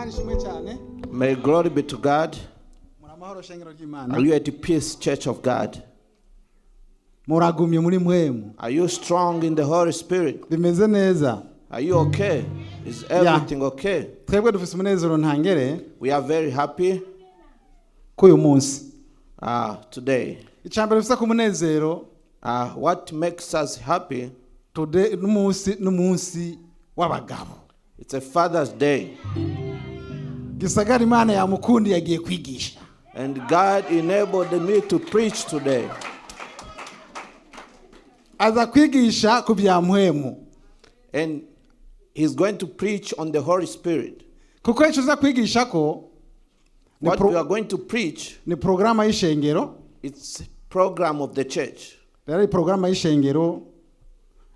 Imana ishimwe cyane. May glory be to God. Muri amahoro, shengero ry'Imana? Are you at peace, Church of God? Muragumye muri Mpwemu? Are you strong in the Holy Spirit? Bimeze neza? Are you okay? Is everything okay? Twebwe dufite umunezero ntangere We are very happy ko uyu munsi today. Icya mbere dufite ku munezero, What makes us happy? Today n'umunsi w'abagabo. It's a Father's Day. Gisagara Imana yamukundi yagiye kwigisha. And God enabled me to preach today. Aza kwigisha ku bya Mpwemu. And He's going to preach on the Holy Spirit. Kuko icyo uza kwigisha ko ni What we are going to preach, ni porogaramu y'ishengero. It's program of the church. Rero iyi porogaramu y'ishengero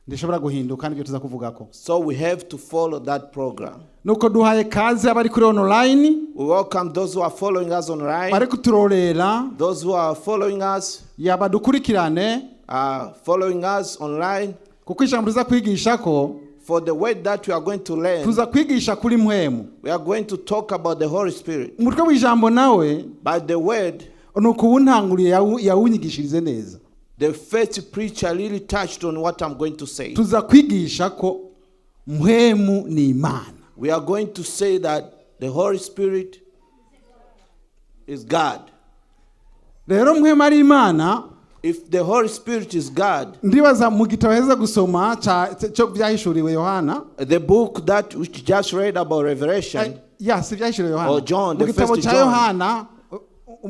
ndishobora guhinduka, nibyo tuza kuvuga ko. So we have to follow that program. Nuko duhaye kaze abari kuri online, We welcome those who are following us online, bari kuturorera, those who are following us, yaba dukurikirane, following us online. Kuko ijambo tuza kwigisha ko, For the word that we are going to learn, tuza kwigisha kuri Mpwemu. We are going to talk about the Holy Spirit. Umutwe w'ijambo nawe, But the word, ni ukuwuntanguriye yawunyigishirize neza. The first preacher really touched on what I'm going to say. Tuza kwigisha ko Mpwemu ni Imana. We are going to say that the Holy Spirit is God. Rero Mpwemu ari Imana, If the Holy Spirit is God, ndibaza mu gitabo heza gusoma cyo Byahishuriwe Yohana, the book that we just read about Revelation, ya si Byahishuriwe Yohana, Or John, mu the gitabo first cya John. Yohana,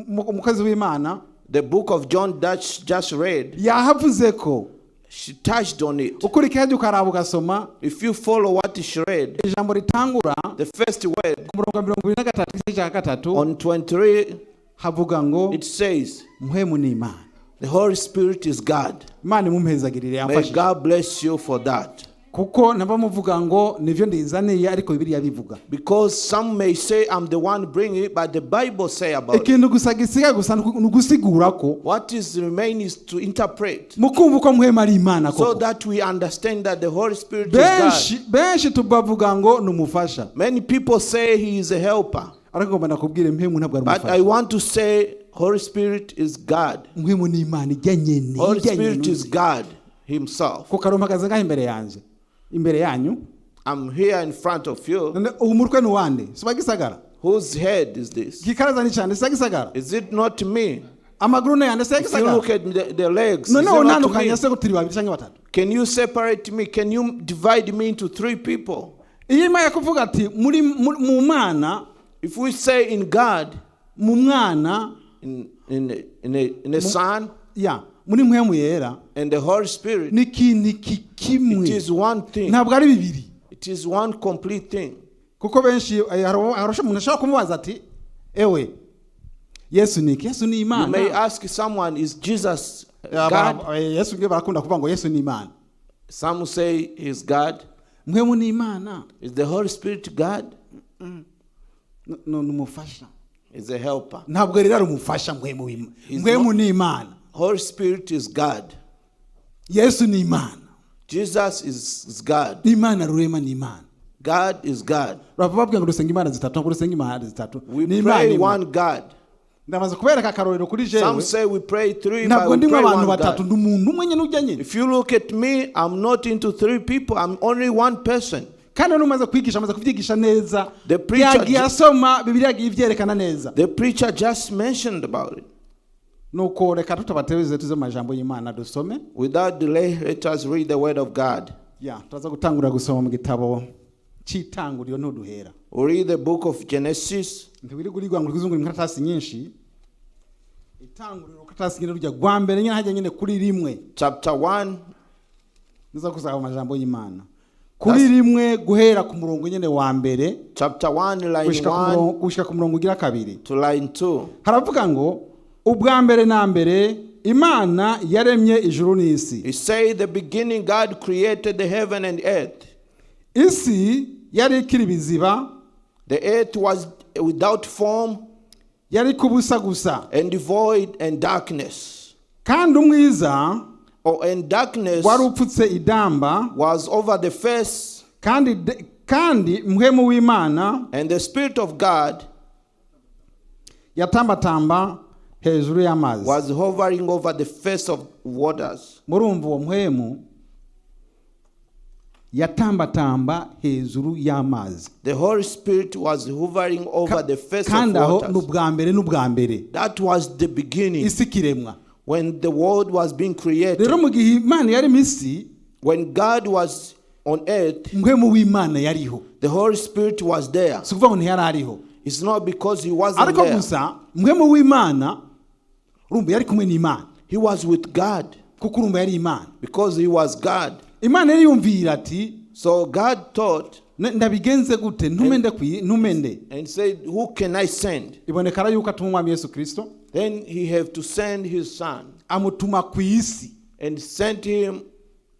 umukozi w'Imana, the book of John that she just read, yahavuze ko, she touched on it. Ukurikira hajya ukaraba ugasoma, If you follow what she read, ijambo ritangura the first word ku murongo wa 23, igice cya gatatu, on 23, havuga ngo it says, Mpwemu ni Imana. "The Holy Spirit is God." Imana imumpezagirire, May yamfashije. God bless you for that. Kuko ntaba muvuga ngo nivyo ndizaniye, ariko Bibiliya bivuga. Because some may say I'm the one bringing it, but the Bible say about it. Ikintu gusa gisigaye gusa ni ugusigura ko, What is remain is to interpret mukumva uko Mpwemu ari Imana so koko. That we understand that the Holy Spirit is God. Benshi tubavuga ngo ni umufasha, Many people say he is a helper, ariko ngomba nakubwire, Mpwemu ntabwo ari but I umufasha. Want to say Holy Spirit is God. Mpwemu ni Imana ijya nyene, Holy ijya Spirit nyene. is God Himself. Kuko arumpagaze ngaho imbere yanjye, imbere yanyu. I'm here in front of you. None ubu mutwe ni uwande? Si Gisagara? Whose head is this? Gikaraza ni cyane si Gisagara? Is it not me? Amaguru ni ayande? Si If you Gisagara? look at the legs, is it Noneho not me? ntandukanye se ko turi babiri cyangwa batatu? Can you separate me? Can you divide me into three people? Iyo Imana kuvuga ati muri mu Mana, If we say in God, mu Mwana, in the Son, ya muri Mpwemu Yera, and the Holy Spirit, ni ikintu kimwe. It is one thing. Ntabwo ari bibiri. It is one complete thing. Kuko benshi hari umuntu ashobora kumubaza ati: "Ewe, Yesu ni iki?" Yesu ni You may Imana. Ask someone, "Is Jesus God?" Yesu ngiye barakunda kuvuga ngo Yesu ni Imana. Some say he's God. Mpwemu ni Imana. Is the Holy Spirit God? Ni umufasha. Is a helper. Ntabwo rero ari umufasha Mpwemu w'Imana. He's Mpwemu ni Imana. Holy Spirit is God. Yesu ni Imana. Jesus is God. Imana rurema ni Imana. God is God. Urava babwira ngo dusenga imana zitatu, ntabwo dusenga imana zitatu. We Ni Imana pray imwe. One God. Ndamaze kubereka akarorero kuri Some jewe. say we pray three, but Ntabwo we ndimo pray abantu one batatu, God. ndi umuntu umwe nyine ujya nyine. If you look at me, I'm not into three people. I'm only one person. Kandi n'umaze kwigisha amaze kubyigisha neza. The preacher Yagiye asoma Bibiliya, yagiye ibyerekana neza. The preacher just mentioned about it. Nuko reka tutabatebeze, tuze mu majambo y'Imana dusome. Without delay, let us read the word of God. Ya turaza gutangurira gusoma mu gitabo cy'Itanguriro ntuduhera. We read the book of Genesis, Ntiwirirwa urigwa ngo urwizungure inkaratasi nyinshi. Itanguriro karatasi nyine rujya rwa mbere nyine hajya nyine kuri rimwe. Chapter 1, Niza kuzaba amajambo y'Imana kuri rimwe, guhera ku murongo nyine wa mbere chapter 1, line gushika ku 1 gushika ku murongo ugira kabiri. To line 2. Haravuga ngo: "Ubwa mbere na mbere Imana yaremye ijuru n'isi." He said, "The beginning God created the heaven and earth." Isi yari ikiri ibiziba, The earth was without form yari kubusa gusa, and void and darkness. Kandi umwiza Oh, and darkness wari upfutse idamba, was over the face kandi Kandi mpwemu w'Imana And the Spirit of God yatambatamba hejuru y'amazi. was hovering over the face of waters. Murumva, uwo mpwemu yatambatamba hejuru y'amazi. The Holy Spirit was hovering over the face of Kandi aho ni waters. ubwa mbere n'ubwa mbere That was the beginning isi ikiremwa. when the world was being created. Rero mu gihe Imana yari mu isi, When God was on earth, mpwemu w'Imana yariho. the Holy Spirit was there. Si ukuvuga ngo ntiyari ariho. It's not because he wasn't Ariko there. gusa mpwemu w'Imana, urumva, yari kumwe n'Imana, He was with God kuko urumva yari Imana. because he was God. Imana yari yumvira ati, So God thought "Ndabigenze gute? Ntume nde ntume nde?" and said, "Who can I send?" Ibonekara yuko atuma umwami Yesu Kirisito. Then he have to send his son Amutuma ku isi. And sent him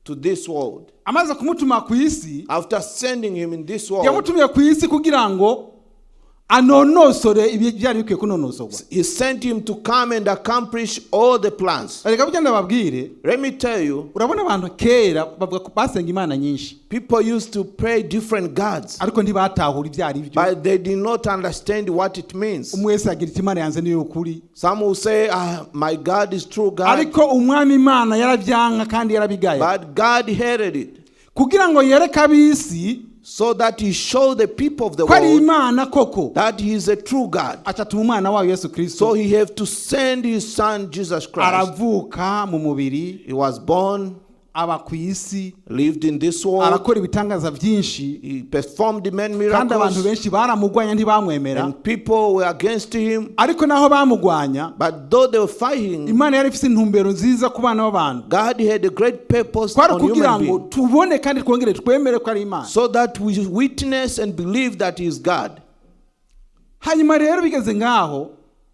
to this world. Amaze kumutuma ku isi, After sending him in this world, yamutumye ku isi kugira ngo anonosore ibyo byari bikwiye kunonosorwa. He sent him to come and accomplish all the plans. Reka burya ndababwire. Let me tell you, Urabona, abantu kera bavuga ko basenga imana nyinshi, people used to pray different gods, ariko ntibatahura ibyo ari byo. but they did not understand what it means. Umwe wese agira iti, "Imana yanze niyo ukuri." Some will say, "Ah, my God is true God," Ariko umwami Imana yarabyanka kandi yarabigaya, but God hated it kugira ngo yereke ab'isi so that he showed the people of the ko ari world Imana koko. That he is a true God. Acatuma umwana wayo Yesu So Kirisito. he have to send his son Jesus Christ. Aravuka mu mubiri, He was born, aba ku isi, lived in this world. arakora ibitangaza byinshi. He performed many Kandi abantu miracles, benshi baramugwanya, ntibamwemera. And people were against him. Ariko naho bamugwanya, But though they were fighting, Imana yari ifite intumbero nziza ku bana b'abantu. God had a great purpose Kwari on kugira human ngo being, tubone kandi twongere twemere ko ari Imana. So that we witness and believe that he is God. Hanyuma rero bigeze ngaho,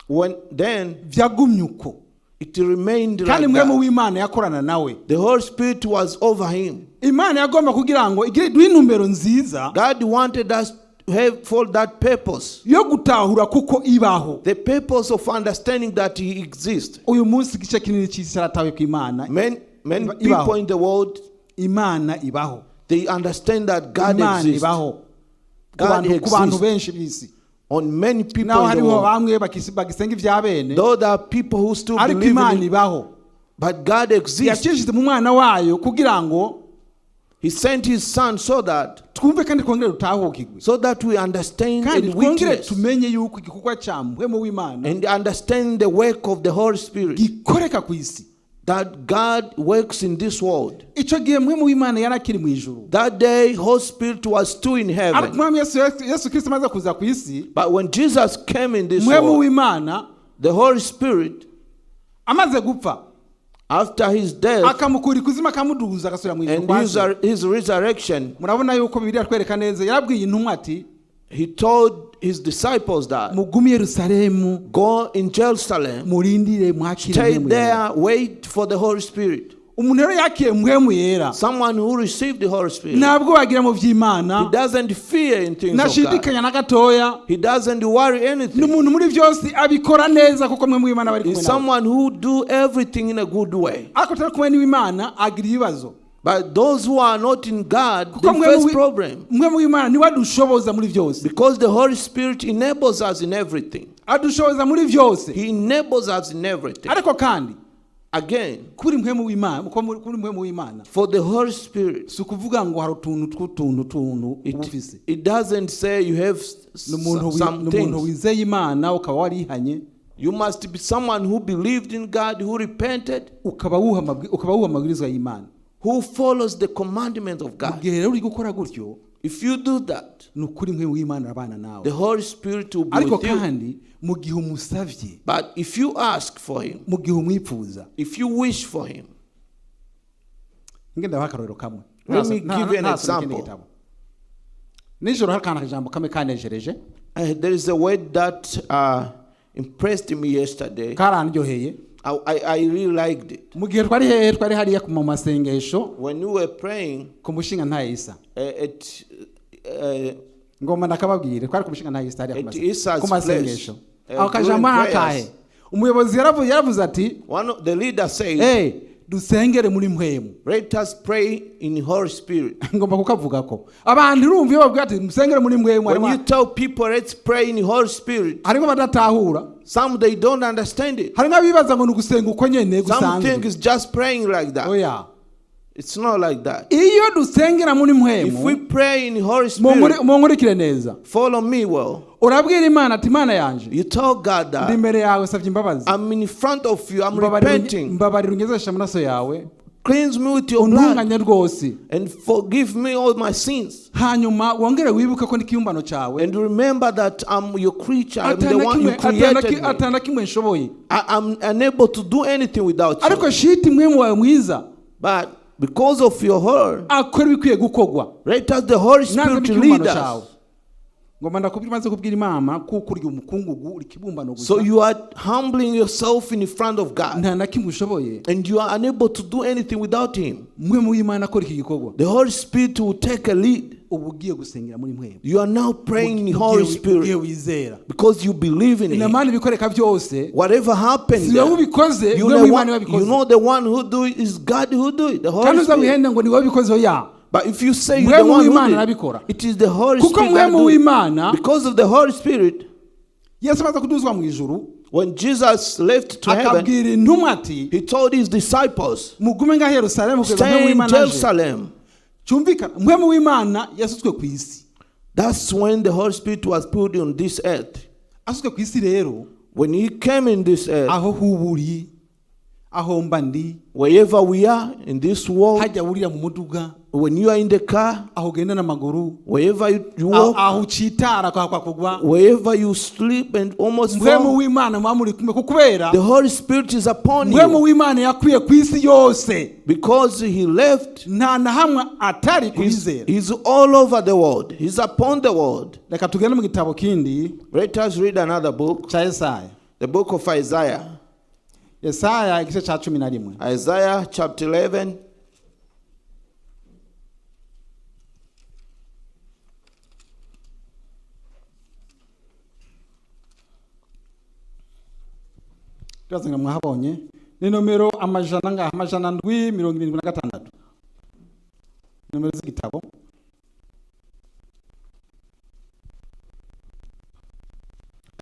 When then byagumye uko. It remained Kandi like mpwemu that. w'Imana yakorana nawe. The Holy Spirit was over him. Imana yagomba kugira ngo igire duhe intumbero nziza God wanted us to have for that purpose. yo gutahura kuko ibaho. The purpose of understanding that he exists. Uyu munsi igice kinini cy'isi cyaratawe ku Imana. Many, many Ibaho. People in the world, Imana ibaho. They understand that God Imana exists. ibaho ku God bantu, ku bantu exists benshi b'isi. On many people Naho in the hariho world. bamwe bagisenga ibya bene, Though there are people who still ariko believe Imana in it, ibaho. but God exists. Yacishije mu mwana wayo kugira ngo He sent his son so that twumve kandi twongere dutahukirwe, so that we understand kandi and twongere witness tumenye yuko igikorwa cya mpwemu w'Imana and understand the work of the Holy Spirit, gikoreka ku isi. That God works in this world. Icyo gihe mpwemu w'Imana yari akiri mu ijuru. That day, Holy Spirit was still in Ariko heaven. umwami Yesu Kirisito amaze kuza ku isi, But when Jesus came in this mpwemu world, w'Imana the Holy Spirit, amaze gupfa, after his death akamukura ikuzimu, akamuduza, agasubira mu ijuru and kwa se. his resurrection, Murabona yuko Bibiliya atwereka neza, yarabwiye intumwa ati, he told his disciples that "Mugume i Yerusalemu, go in Jerusalem, murindire mwakire stay Mpwemu Yera." there, wait for the Holy Spirit. Umuntu rero yakiriye Mpwemu Yera, Someone who received the Holy Spirit, ntabwo wagira mu by'Imana, he doesn't fear in things of God. ntashidikanya na gatoya. He doesn't worry anything. Ni umuntu muri byose abikora neza, kuko mpwemu w'Imana bari kumwe He's nawe. Someone who do everything in a good way. Ariko utari kumwe n'Imana agira ibibazo. But those who are not in God, Kuko they face problem. mpwemu w'Imana niwe adushoboza muri byose. Because the Holy Spirit enables us in everything. Adushoboza muri byose. He enables us in everything. Ariko kandi, Again, kuri mpwemu w'Imana, kuko kuri mpwemu w'Imana, for the Holy Spirit, si ukuvuga ngo hari utuntu tw'utuntu tuntu uba ufise. it doesn't say you have Ni umuntu some ni umuntu things. wizeye Imana, ukaba warihanye, You must be someone who believed in God, who repented, ukaba wuha amabwirizwa y'Imana. Who follows the commandments of Mu God. gihe rero uri gukora gutyo, If you do that, ni ukuri mpwemu w'Imana arabana nawe. The Holy Spirit will be Ariko with you. kandi mu gihe umusavye, But if you ask for Him, mu gihe umwipfuza, if you wish for Him, ngenda ndabaha akarorero kamwe. Let me give you an Ntasoma ikindi example. gitabo. Nijoro hari akantu, akajambo kamwe kanejereje. There is a word that impressed me yesterday. Karandyoheye. I really liked it. Mu gihe twari hehe, twari hariya mu masengesho When we were praying ku mushinga ntayisa. At Ngomba ndakababwire, twari ku mushinga ntayisa hariya ku At Isa's ku masengesho. Place, Aho kajambo during akahe? Prayers. Umuyobozi yaravuze ati, One of the leader said, "Hey, Dusengere muri mpwemu. Let us pray in Holy Spirit. Ngomba kukavuga ko abantu urumva iyo babwira ati musengere muri mpwemu, When harimo you tell people, let's pray in Holy Spirit, harimo badatahura. some they don't understand it. Harimo abibaza ngo ni ugusenga uko nyene Some gusanzwe. think it's just praying like that. Oya. It's not like that. Iyo dusengera muri If mpwemu, we pray in Holy Spirit, munkurikire neza. Follow me well. Urabwira Imana ati Imana yanje, You tell God ndi that imbere yawe, savye imbabazi. I'm in front of you, I'm repenting. Mbabarira ungezeshe amaraso yawe, Cleanse me with your blood untunganye rwose, and forgive me all my sins. Hanyuma wongere wibuke ko n'ikibumbano cyawe, And remember that I'm your creature. I'm the atana one you kimwe- atana created me. atana kimwe nshoboye. I'm unable to do anything without Ariko you. shiti mwemu wawe mwiza But because of your heart, akora ibikwiye gukorwa. let us the Holy Nanze Spirit ikibumbano lead cyawe. us. Ngomba ndakubwira, maze kubwira Imana kuko uri umukungugu, uri ikibumbano gusa. So you are humbling yourself in front of God. Nta na kimwe ushoboye. And you are unable to do anything without Him. Mwe w'Imana akora iki gikorwa. The Holy Spirit will take a lead. Uba ugiye gusengera muri mwebwe. You are now praying in the Holy Ugiye Spirit wizera because you believe in Him. Inamani ibikoreka byose, Whatever happened, si wowe there, ubikoze, you, mwe know w'Imana one, you wabikoze. know the one who do it is God who do it, the Kandi Holy Spirit. uzawihende ngo ni wowe ubikoze, ya. But if you say you're the Mwemu one who w'Imana did arabikora. it, it is the Holy Kuko Spirit that mwemu do it. w'Imana, Because of the Holy Spirit, Yesu amaze kuduzwa mu ijuru, when Jesus left to heaven, akabwira intumwa ati he told his disciples, mugume ngaho i Yerusalemu kugeza "Stay mpwemu in w'Imana aje." Jerusalem. Cyumvikana mpwemu w'Imana yasutswe ku isi. That's when the Holy Spirit was put on this earth. Asutswe ku isi rero, When he came in this earth, aho huburi, aho mba ndi, wherever we are in this world, hajya wurira mu muduga, when you are in the car, aho ugenda n'amaguru, wherever you aho walk, aho ucitara kwa kugwa, wherever you sleep and almost mpwemu fall, w'Imana muba muri kumwe kubera the Holy Spirit is upon mpwemu you w'Imana yakwiye ku isi yose. Because he left. Nta na hamwe atari He's, kubizera. he's all over the world. He's upon the world. Reka tugende mu gitabo kindi Let us read another book, cya Yesaya. The book of Isaiah. Yesaya igice cya 11. Isaiah chapter 11. Turaza ngo mwahabonye ni nomero amajana ngaha 776, nomero z'igitabo.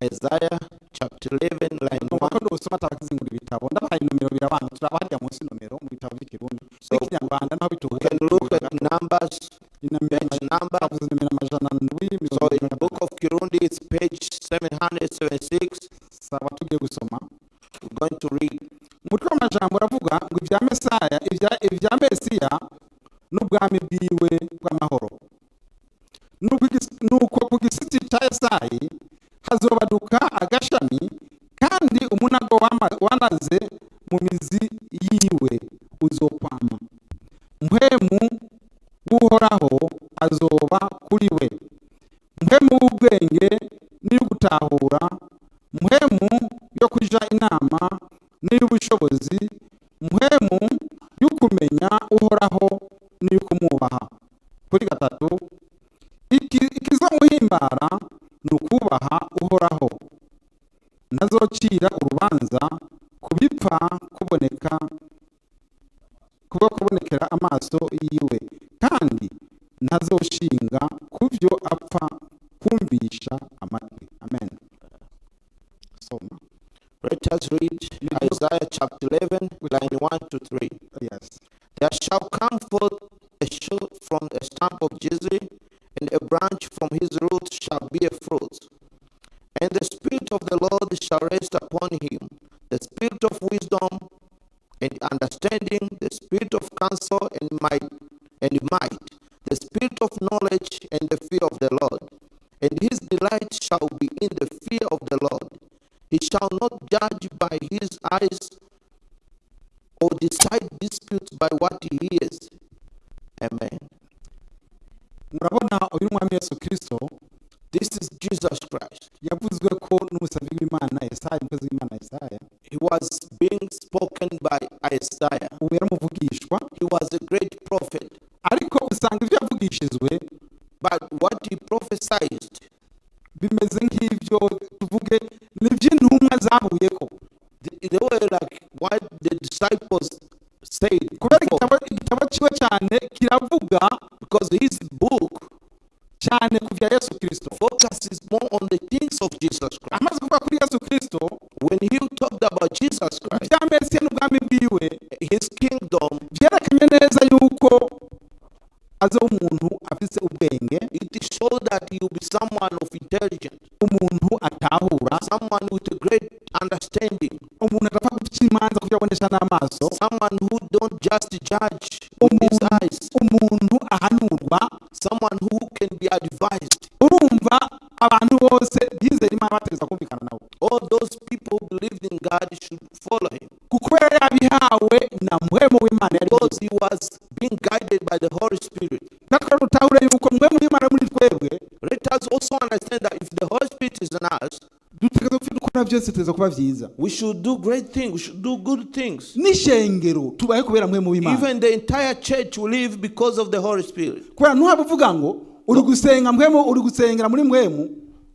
Isaiah chapter 11, line Numva 1. ko ndosoma atabakizingura ibitabo, ndabahaye nomero birabanga, turaba harya munsi nomero mu bitabo by'Ikirundi n'Ikinyarwanda naho We bituhuye. can look at numbers, page number. Bavuze nomero amajana ndwi So mirongo in the book of Kirundi, it's page 776. Saba tugiye gusoma. We're going to read. Umutwe w'amajambo uravuga ngo ibya Mesaya, ibya Mesiya n'ubwami bwiwe bw'amahoro. Nuko ku gishyitsi cya Yesayi hazobaduka agashami, kandi umunago wanaze mu mizi yiwe uzokwama. Mpwemu w'Uhoraho azoba kuri we, mpwemu w'ubwenge n'iy'ugutahura, mpwemu yo kuja inama n'iy'ubushobozi, mpwemu y'ukumenya Uhoraho n'iy'ukumwubaha. Kuri gatatu, ikizomuhimbara ni ukubaha Uhoraho. Ntazocira urubanza ku bipfa kuboneka, kuba kubonekera amaso yiwe, kandi ntazoshinga ku byo apfa kumvisha amatwi. Amen. Soma. Let us read Isaiah chapter 11, line 1 to 3. Yes. There shall come forth a shoot from the stump of Jesse, and a branch from his root shall bear fruit. And the Spirit of the Lord shall rest upon him, the Spirit of wisdom and understanding, the Spirit of counsel and might, the Spirit of knowledge and the fear of the Lord. And his delight shall be in the fear of the Lord. He shall not judge by his eyes or decide disputes by what he hears. Amen. Murabona uyu mwami Yesu Kristo. This is Jesus Christ. Yavuzwe ko n'umusavi w'Imana Yesaya, umukozi w'Imana Yesaya. He was being spoken by Isaiah. Ubu yaramuvugishwa. He was a great prophet. Ariko usanga ibyo yavugishijwe But what he prophesied, bimeze nk'ibyo tuvuge n'iby'intumwa zahuyeko. They were like what the disciples said. cyane kiravuga Because his book cyane ku bya Yesu Kirisito. Focuses more on the things of Jesus Christ. Amaze kuvuga kuri Yesu Kirisito, When he talked about Jesus Christ, bya Mesiya n'ubwami bwiwe, his kingdom, byerekanye neza yuko aza umuntu afise ubwenge, it showed that he will be someone of intelligence, umuntu atahura, someone with a great understanding, umuntu adapfa guca imanza ku byo abonesha n'amaso, someone who don't just judge with his eyes, umuntu ahanurwa. Someone who can be advised. Urumva abantu bose bizera Imana bategereza kumvikana nawe, All those people who believed in God should follow him kuko yari yabihawe na mpwemu w'Imana yari because he was being guided by the Holy Spirit. Natwe rero dutahure yuko mpwemu w'Imana muri twebwe, Let us also understand that if the Holy Spirit is in us, dutegereza gufite gukora byose tutegereza kuba byiza. We should do great things, we should do good things. N'ishengero tubaye kubera mpwemu w'Imana. Even the entire church will live because of the Holy Spirit. Kubera ntuhabe uvuga ngo uri gusenga mpwemu, uri gusengera muri mpwemu,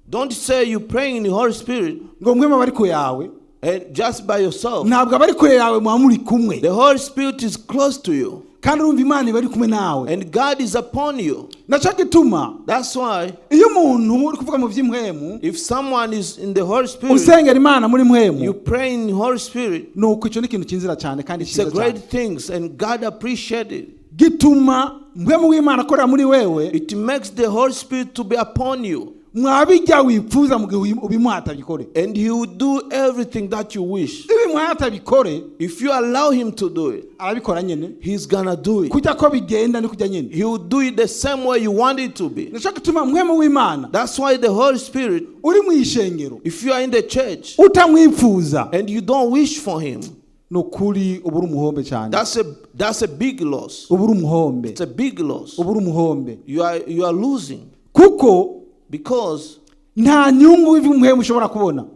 Don't say you praying in the Holy Spirit ngo mpwemu aba ari kure yawe. And just by yourself. Ntabwo aba ari kure yawe, muba muri kumwe. The Holy Spirit is close to you Kandi urumva Imana iba ari kumwe nawe. And God is upon you. Nacyo gituma That's why iyo umuntu uri kuvuga mu by'impwemu, if someone is in the Holy Spirit, usengera Imana muri you mpwemu, pray in the Holy Spirit, ni uko icyo ni ikintu cyinzira cyane kandi it's a cyiza cyane. Great things and God appreciate it. Gituma mpwemu w'Imana akorera muri wewe. It makes the Holy Spirit to be upon you Mwabijya wipfuza mu gihe ubimuha atabikore. And he will do everything that you wish. Iyo ubimuhaye atabikore, If you allow him to do it, arabikora nyine. He's gonna do it. Kujya ko bigenda ni kujya nyine. He will do it the same way you want it to be. Nicyo gituma mpwemu w'Imana That's why the Holy Spirit, uri mu ishengero if you are in the church utamwipfuza, and you don't wish for him, ni ukuri uba uri umuhombe cyane. that's a big loss. Uba uri umuhombe. It's a big loss. Uba uri umuhombe. You are losing Kuko because nta nyungu y'umuhemu ushobora kubona,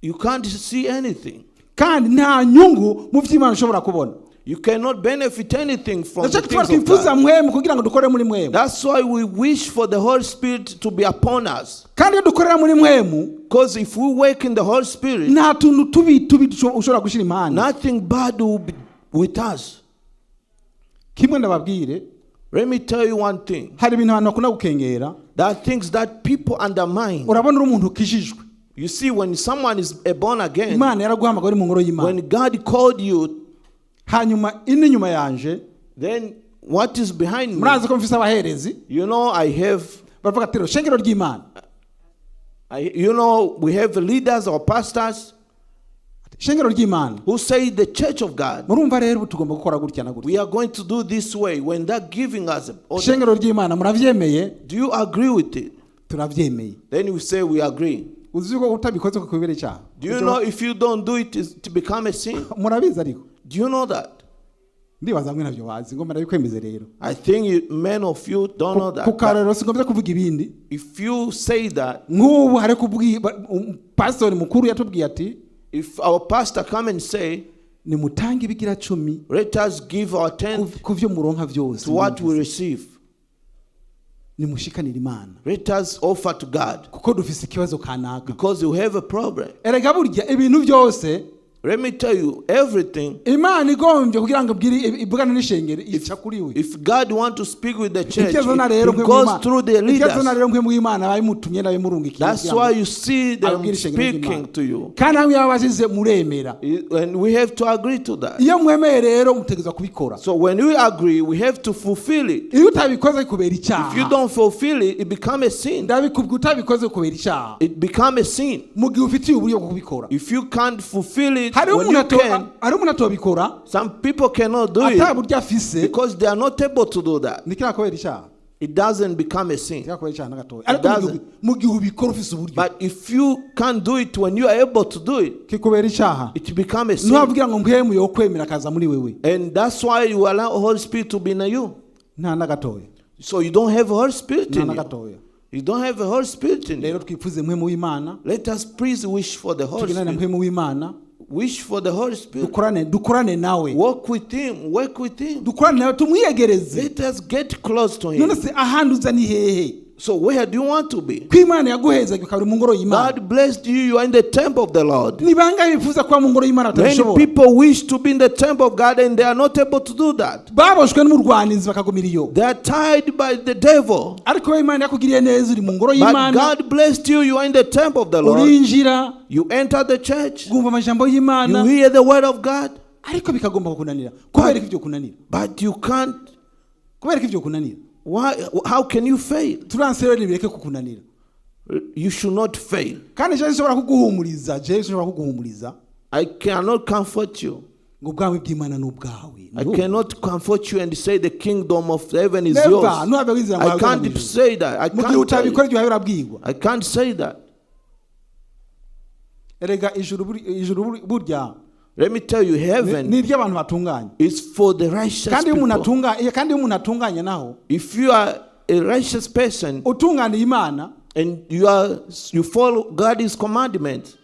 you can't see anything. Kandi nta nyungu mu by'Imana ushobora kubona. You cannot benefit anything from Nicyo the gituma things of twifuza God. mpwemu kugira ngo dukore muri mpwemu. That's why we wish for the Holy Spirit to be upon us. Kandi iyo dukorera muri mpwemu, Because if we work in the Holy Spirit, nta tuntu tubi tubi ushobora gushyira impande. Nothing bad will be with us. Kimwe ndababwire, Let me tell you one thing. Hari ibintu abantu bakunda gukengera. There are things that people undermine. Urabona uri umuntu ukijijwe, You see, when someone is a born again, Imana yaraguhamagaye uri mu ngoro y'Imana, when God called you, hanyuma ino inyuma yanje, then what is behind me? Murazi ko mfise abaherezi, I have, baravuga ati rero shengero ry'Imana, we have leaders or pastors shengero ry'Imana, who say the church of God, murumva rero ubu tugomba gukora gutya na gutya. We are going to do this way when they're giving us order. Shengero ry'Imana muravyemeye? Do you agree with it? Turavyemeye. Then we say we agree. Uzi ko utabikoze kukubera icyaha? Do you know if you don't do it, it's to become a sin? Murabizi ariko? Do you know that? Ndibaza mwe ntabyo bazi ngo murabikwemeze rero. I think you, many of you don't know that. Ku But karorero singombye kuvuga ibindi. If you say that, Nk'ubu hari kubwi pastori mukuru yatubwiye ati, if our pastor come and say, nimutange ibigira cumi let us give our tenth ku byo muronka byose, to what we receive. Nimushikanire Imana, Let us offer to God kuko dufise ikibazo kanaka. Because you have a problem. Erega burya ibintu byose, Let me tell you, everything, Imana igombye kugira ngo ibwire ivugane n'ishengero ica kuri we. If God want to speak with the church, Ibyo azana rero he goes through the ibyo azana leaders. rero mwe mw'Imana babimutumye n'abimurungikiye That's kugira ngo why you see them abwire ishengero speaking ry'Imana. To you. Kandi hamwe yabashize muremera. And we have to agree to that. Iyo mwemeye rero mutegerezwa kubikora. So when we agree, we have to fulfill it. Iyo utabikoze kubera If you icyaha. Don't fulfill it, it becomes a sin. Ndabikubwira utabikoze kubera icyaha. It becomes a sin. Mu gihe ufitiye uburyo bwo kubikora. If you can't fulfill it Hariho when umuntu you ato- can, hariho umuntu atobikora some people cannot do it ata buryo afise, because they are not able to do that. ntikirakubera icyaha. It doesn't become a sin. Ntikirakubera icyaha na gatoya. Ariko mu gihe Doesn't. Mu gihe ubikora ufise uburyo, But if you can't do it when you are able to do it, kikubera icyaha. It becomes a sin. Ntiwabwira ngo mpwemu yo kwemera akaza muri wewe. And that's why you allow Holy Spirit to be in you. Nta na gatoya. So you don't have Holy Spirit Nta in na you. gatoya. You don't have a Holy Spirit in you. Rero twifuze mpwemu w'Imana. Let us please wish for the Holy Tugendane na Spirit. mpwemu w'Imana. Wish for the Holy Spirit. Dukorane dukorane nawe. Walk with Him. Work with Him. Dukorane nawe tumwiyegereze. Let us get close to Him. None se ahandi uza ni hehe? So where do you want to be? Ko Imana yaguhezaga ukaba uri mu ngoro y'Imana. God blessed you, you are in the temple of the Lord. Ni bangahe bifuza kuba mu ngoro y'Imana Many batabishobora? people wish to be in the temple of God and they are not able to do that. Baboshwe n'umurwanizi bakagumira iyo. They are tied by the devil. Ariko wowe Imana yakugiriye neza uri mu ngoro But y'Imana. God blessed you, you are in the temple of the Lord. Urinjira, You enter the church, wumva amajambo y'Imana, you hear the word of God, ariko bikagomba kukunanira. Kubera ko ibyo kunanira, but you can't. kubera ko ibyo kunanira. Why? How can you fail? Turanse rero nibireke kukunanira. You should not fail. Kandi jewe nshobora kuguhumuriza, jewe nshobora kuguhumuriza I cannot comfort you. Ngo ubwami bw'Imana ni ubwawe. I cannot comfort you and say the kingdom of heaven is Never. yours. Ntuhave wizera ngo I wawe can't ujya mu ijuru. say that. I Mu gihe can't tell utabikora you. ibyo wawe urabwirwa. I can't say that. Erega ijuru ijuru burya Let me tell you, heaven ni iry'abantu batunganye. is for the righteous Kandi iyo umuntu people. atunganye, kandi iyo umuntu atunganye naho, If you are a righteous person utunganiye Imana, and you follow God's commandments,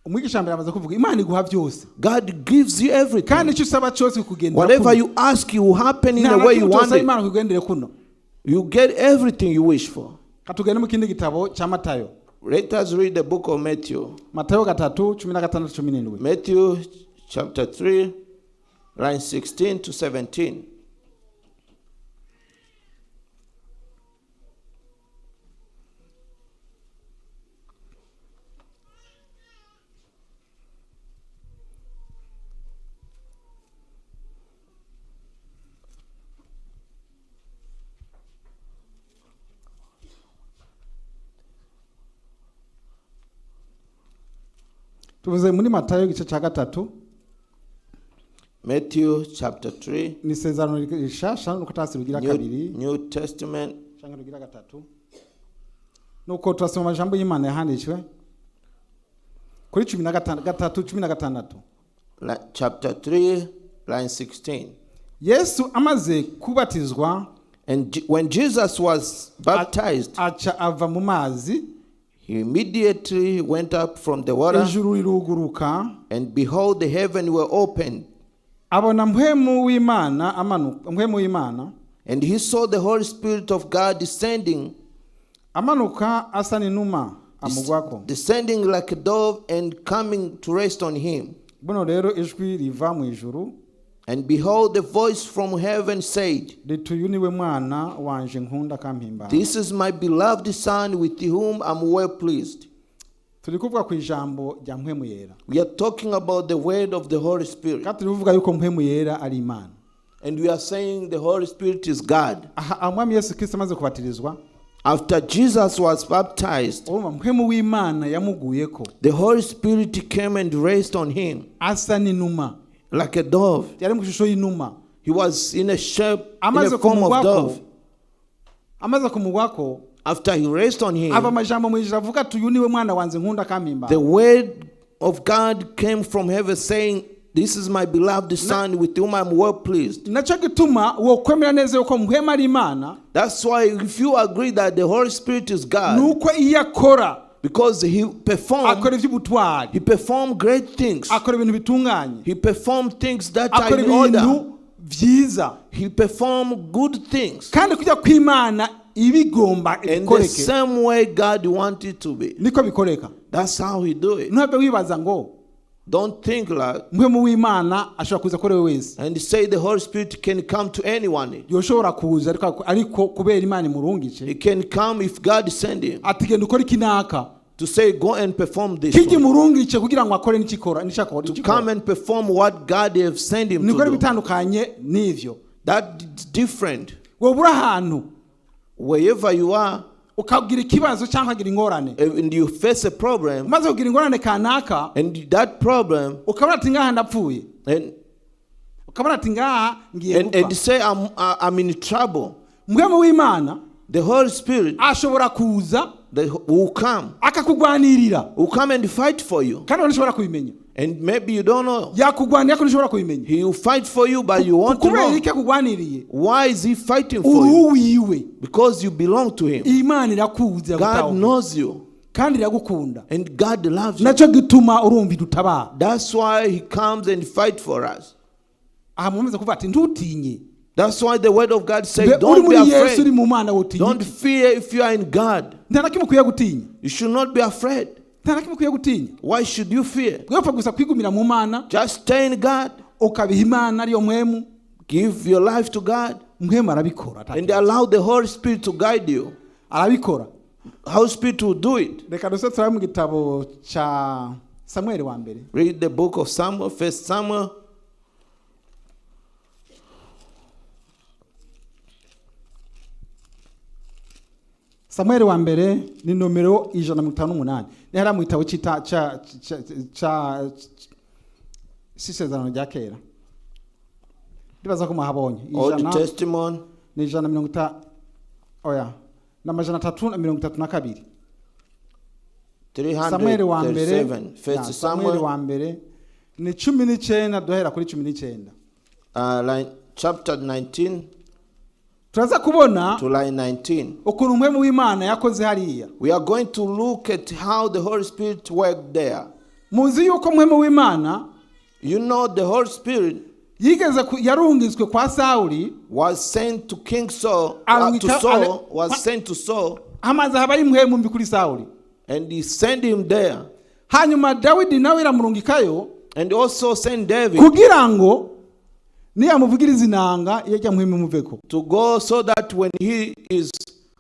umwigisha mbere amaze kuvuga Imana iguha byose. God gives you everything. Kandi icyo usaba cyose kugendera Whatever kuno. you ask, it will happen in Nta the na way you kimwe want utosaba it. Imana kugendere kuno. You get everything you wish for. Katugende mu kindi gitabo cya Matayo. Let us read the book of Matthew. Matayo 3:16 17. Matthew chapter 3, line 16 to 17. Tuvuze muri Matayo igice cya 3. Matthew chapter 3, Ni isezerano rishasha nuko tasi rugira New, kabiri New Testament. cyangwa rugira gatatu. Nuko turasoma amajambo y'Imana yahanditswe kuri 15 3:16. Chapter 3, line 16. Yesu amaze kubatizwa, And when Jesus was baptized, aca ava mu mazi, he immediately went up from the water, ijuru riruguruka, and behold, the heaven were opened, abona mpwemu w'Imana amanuka, mpwemu w'Imana and he saw the Holy Spirit of God descending, amanuka asa n'inuma amugwako. descending like a dove and coming to rest on him. Buno rero ijwi riva mu ijuru And behold, the voice from heaven said, riti uyu niwe mwana wanje nkunda akampimbara. "This is my beloved Son with whom I'm well pleased." Turi kuvuga ku ijambo rya mpwemu yera. We are talking about the word of the Holy Spirit. Kandi turi kuvuga yuko mpwemu yera ari Imana. And we are saying the Holy Spirit is God. Aha umwami Yesu Kristo amaze kubatirizwa, After Jesus was baptized, urumva mpwemu w'Imana yamuguyeko the Holy Spirit came and rest on him asa n'inuma. Like a dove. Yari mu ishusho y'inuma. He was in a shape, in Amaze a form of kumugwako, dove. amaze kumugwako, After he rest on him, ava amajambo mu ijuru avuga ati uyu niwe mwana wanjye nkunda akampimbara. The word of God came from heaven saying, "This is my beloved Son with whom I'm well pleased." Nacyo gituma wokwemera neza yuko mpwema ari Imana, That's why if you agree that the Holy Spirit is God, ni uko iyo akora, because he performed, akora iby'ubutwari, he performed great things. Akora ibintu bitunganye, He performed things that are akora in order. Ibintu byiza. He performed good things. Kandi kujya kw'Imana ibigomba And the ibikoreke, same way God wanted it to be. Niko bikoreka. That's how he do it. Ntuhave wibaza ngo Don't think like mpwemu w'Imana ashobora kuza kuri we wese. And say the Holy Spirit can come to anyone. Yoshobora kuza ariko kubera Imana imurungice, He can come if God send him ati genda ukore iki naka, to say go and perform this kijya one. imurungice kugira ngo akore n'ikikora n'icakora. To come and perform what God have sent him Nikora to do. ibitandukanye n'ivyo. That's different. Wowe uri ahantu, Wherever you are ukagira ikibazo cyangwa ukagira ingorane, and you face a problem, umaze kugira ingorane kanaka, and that problem ukabona ati ngaha ndapfuye, ukabona ati ngaha ngiye and gupfa, say I'm in trouble. mpwemu w'Imana The Holy Spirit ashobora kuza will come, akakugwanirira, will come and fight for you. Kandi ntushobora kubimenya. And maybe you don't know. Yakugwanira ko ntushobora kubimenya. He will fight for you, but you want to Kubera know. iki akugwaniriye? Why is he fighting for you? Uri uwiwe. Because you belong to him. Imana irakuzi, God iragutahura, knows you. Kandi iragukunda. And God loves you. Nacyo gituma urumva idutabara. That's why he comes and fight for us. Aha mukomeza kuvuga ati ntutinye. That's why the word of God says, Mbe uri don't be muri Yesu, uri afraid. mu Mana, wotinya Don't iki? fear if you are in God. Nta na kimwe ukwiye gutinya. You should not be afraid. Nta na kimwe ukwiye gutinya. Why should you fear? Wepfa gusa kwigumira mu Mana, Just stay in God. ukabiha Imana ariyo mpwemu. Give your life to God Mpwemu arabikora, ata and kibazo. allow the Holy Spirit to guide you. Arabikora. Holy Spirit will do it. Reka duse turabe mu gitabo cya Samweli wa mbere. Read the book of Samuel, First Samuel, Samweli wa mbere ni nomero 158, ni hariya mu gitabo cyita cya cya cya c'isezerano rya kera. Ndibaza ko mwahabonye. Old Ijana Testament, ni ijana na mirongo ita oya, ni 332. Samweli wa mbere. 337. First Ya, Samweli Samuel, wa mbere ni 19, duhera kuri 19. Line, chapter 19 Turaza kubona to line 19. ukuntu umwemu w'Imana yakoze hariya. We are going to look at how the Holy Spirit worked there. Muzi yuko umwemu w'Imana You know, the Holy Spirit yigeze yarungitswe kwa Sawuli. was sent to King Saul, to Saul, was sent to Saul, Hamaze habayo impwemu mbi kuri Sawuli. And he sent him there, Hanyuma Dawidi nawe iramurungikayo and also sent David kugira ngo niyamuvugiriza inanga iyo ajya mpwemu imuveko. To go so that when he is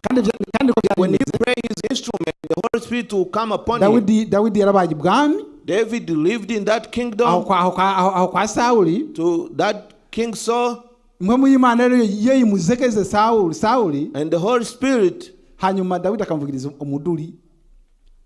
Kandi ko byari when he bimeze. play his instrument, the Holy Spirit will come upon him. Dawidi yarabaye ibwami David lived in that aho kingdom kwa Sawuli. To that King Saul, Impwemu y'Imana rero iyo imuzekeze Sawuli, and the Holy Spirit, hanyuma Dawidi akamuvugiriza umuduri,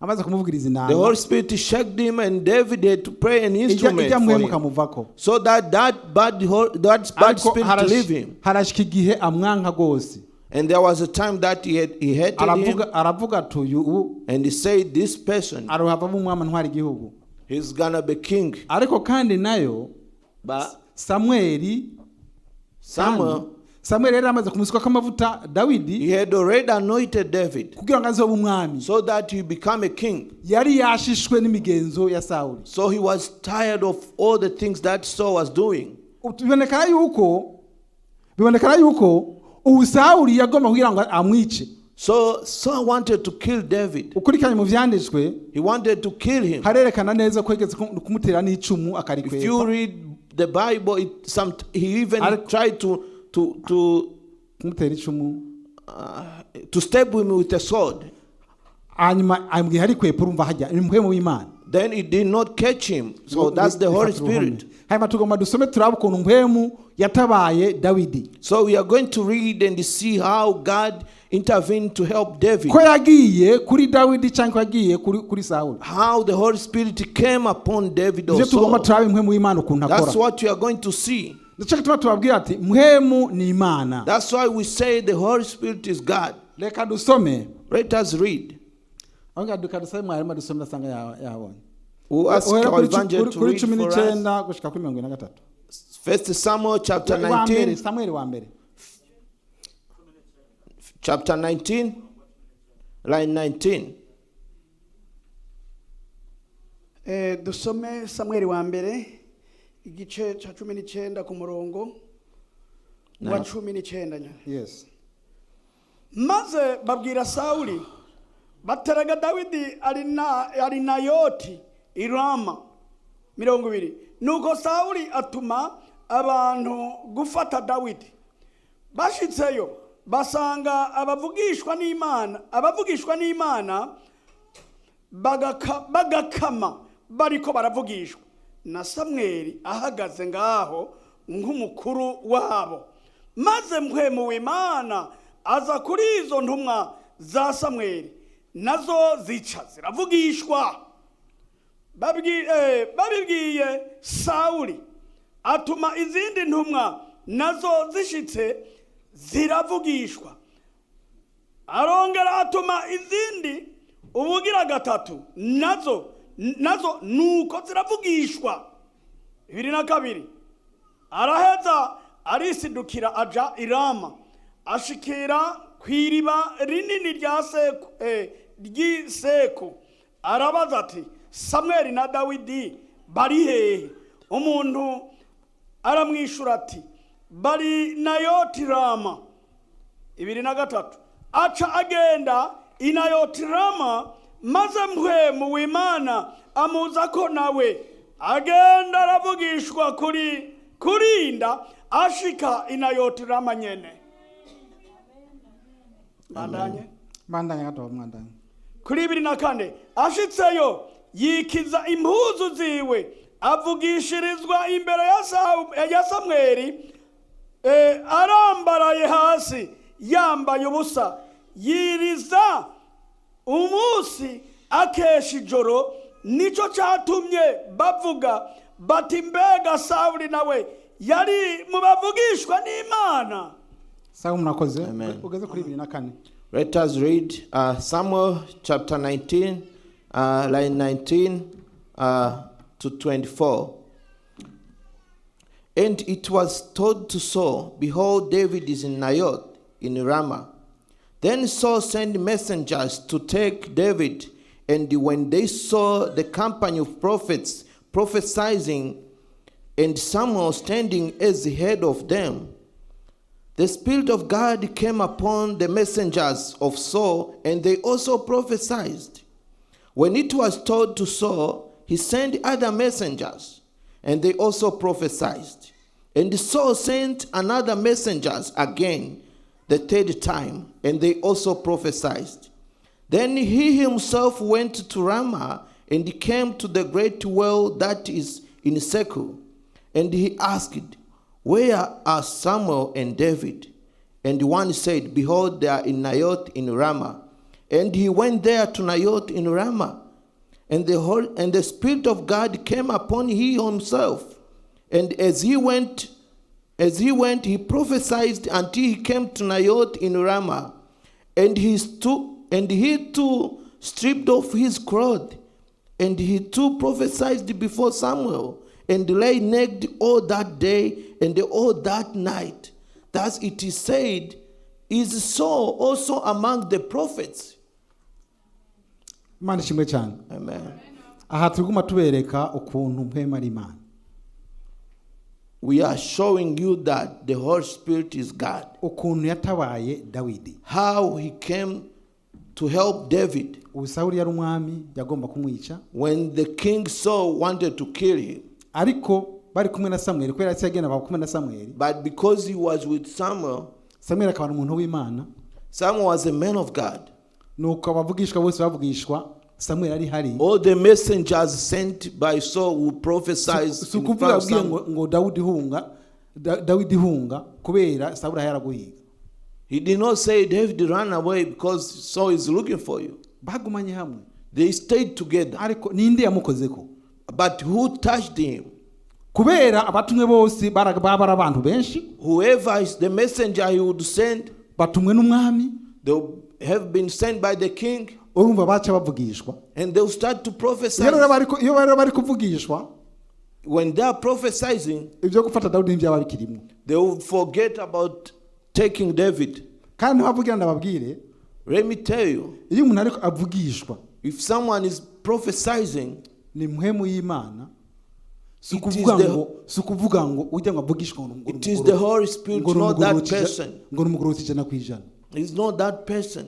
amaze kumuvugiriza the inanga, Holy Spirit shaked him, and David had to play an instrument ijya for mpwemu him, ikamuvako. So that that bad Ariko spirit leave him. Harashika igihe amwanka rwose. And there was a time that he hated him, Aravuga ati uyu ubu and he said, "This person, aruhavamo umwami ntwara igihugu. He's gonna be king." Ariko kandi nayo But Samweli Samuel, Samweli yari amaze kumusukako amavuta Dawidi he had already anointed David kugira ngo azobe umwami. So that he become a king. Yari yashishwe n'imigenzo ya Sawuli. So he was tired of all the things that Saul was doing. Bibonekana yuko ubu Sawuli yagomba kugira ngo amwice. So Saul wanted to kill David. Ukurikiranye mu vyanditswe, He wanted to kill him. harerekana neza ko yigeze kumutera n'icumu If you akarikwega. Read the Bible, he even tried to Kumutera icumu. To stab him with a sword. Hanyuma ambwiye arikwepa, urumva hajya ni mpwemu w'Imana. Then it did not catch him. So that's the Holy Ifata uruhome. Spirit. Hanyuma tugomba dusome turabe ukuntu mpwemu yatabaye Dawidi, So we are going to read and see how God intervened to help David. ko yagiye kuri Dawidi cyangwa ko yagiye kuri Sawuli. How the Holy Spirit came upon David Ivyo tugomba also. turabe impwemu y'Imana ukuntu That's akora. what you are going to see. Nicyo gituma tubabwira ati mpwemu ni Imana. That's why we say the Holy Spirit is God. Reka dusome. Let us read. Aho ngaho reka dusome, mwarimu adusome, asanga yahabonye. We'll ask Uhera our evangelist to kuri read cumi for us. n'icyenda gushika kuri 43. First Samuel chapter Wa mbere, 19. Samweli wa mbere. Chapter 19, line 19. Dusome Samweli wa mbere igice cya 19 ku murongo wa 19 nyine. Yes. Maze babwira Sawuli bateraga Dawidi ari Nayoti i Rama. 20. Nuko Sawuli atuma abantu gufata Dawidi. Bashitseyo basanga abavugishwa n'Imana bagakama bariko baravugishwa na Samweli ahagaze ngaho nk'umukuru wabo. Maze mpwemu w'Imana aza kuri izo ntumwa za Samweli, nazo zica ziravugishwa. Babibwiye Sawuli, atuma izindi ntumwa, nazo zishitse ziravugishwa. Arongera atuma izindi ubugira gatatu, nazo nuko ziravugishwa. 22. Araheza arisidukira aja i Rama, ashikira ku iriba rinini rya Seku, ry'iseku, arabaza ati: "Samweli na Dawidi bari hehe?" Umuntu aramwishura ati: Bari Nayoti Rama. 23, aca agenda i Nayoti Rama, maze Mpwemu w'Imana amuza ko nawe agenda aravugishwa kuri kurinda ashika i Nayoti Rama nyene. Bandanye. Bandanya gato, mwandanya. Kuri 24, ashitseyo yikiza impuzu ziwe, avugishirizwa imbere ya Samweli arambaraye hasi yambaye ubusa, yiriza umunsi akesha ijoro. Nicyo cyatumye bavuga bati: "Mbega Sawuli nawe yari mu bavugishwa n'Imana?" Sawa, murakoze. Amen. Ugeze kuri 24. Let us read Samuel chapter 19, line 19 to 24. And it was told to Saul, "Behold, David is in Naioth in Ramah." Then Saul sent messengers to take David, and when they saw the company of prophets prophesying, and Samuel standing as the head of them, the Spirit of God came upon the messengers of Saul, and they also prophesied. When it was told to Saul, he sent other messengers, and they also prophesied. And Saul sent another messengers again the third time, and they also prophesied. Then he himself went to Ramah and came to the great well that is in Secu. And he asked, "Where are Samuel and David?" And one said, "Behold, they are in Naioth in Ramah." And he went there to Naioth in Ramah. And the Spirit of God came upon he himself. And as he went, he prophesied until he came to Naioth in Ramah. And he too stripped off his clothes, and he too prophesied before Samuel, and lay naked all that day and all that night. Thus it is said, "Is Saul also among the prophets?" Imana ishimwe cyane. Amen. Aha turi guma tubereka ukuntu Mpwemu ari Imana. We are showing you that the Holy Spirit is God. Ukuntu yatabaye Dawidi. How he came to help David Ubu Sawuli yari umwami, yagomba kumwica. When the king Saul wanted to kill him. Ariko bari kumwe na Samweli, kubera yahise agenda baba kumwe na Samweli. But because he was with Samuel, Samweli akaba ari umuntu w'Imana. Samuel was a man of God. Nuko abavugishwa bose bavugishwa Samweli ari hari. All the messengers sent by Saul will prophesy Si in ukuvuga front of abwiye Samuel. ngo Dawidi hunga, Dawidi hunga kubera Sawuli yaraguhiga. He did not say, "David, run away because Saul is looking for you." Bagumanye hamwe. They stayed together. Ariko ninde yamukozeko? But who touched him? Kubera abatumwe bose baba ari abantu benshi. Whoever is the messenger he would send, Batumwe n'umwami. They have been sent by the king, Urumva baca bavugishwa. And they'll start to prophesy. Iyo rero bari kuvugishwa, When they are prophesying, ibyo gufata Dawudi ntibyaba bikirimo. They will forget about taking David. Kandi ntibavugira, ndababwire. Let me tell you, Iyo umuntu ariko avugishwa, if someone is prophesying, ni Mpwemu y'Imana. Si It is ukuvuga ngo si ukuvuga ngo ujya ngo avugishwe ngo it is the Holy Spirit, ngo not that person. Ngo ni umugororotsi 100%. It's not that person.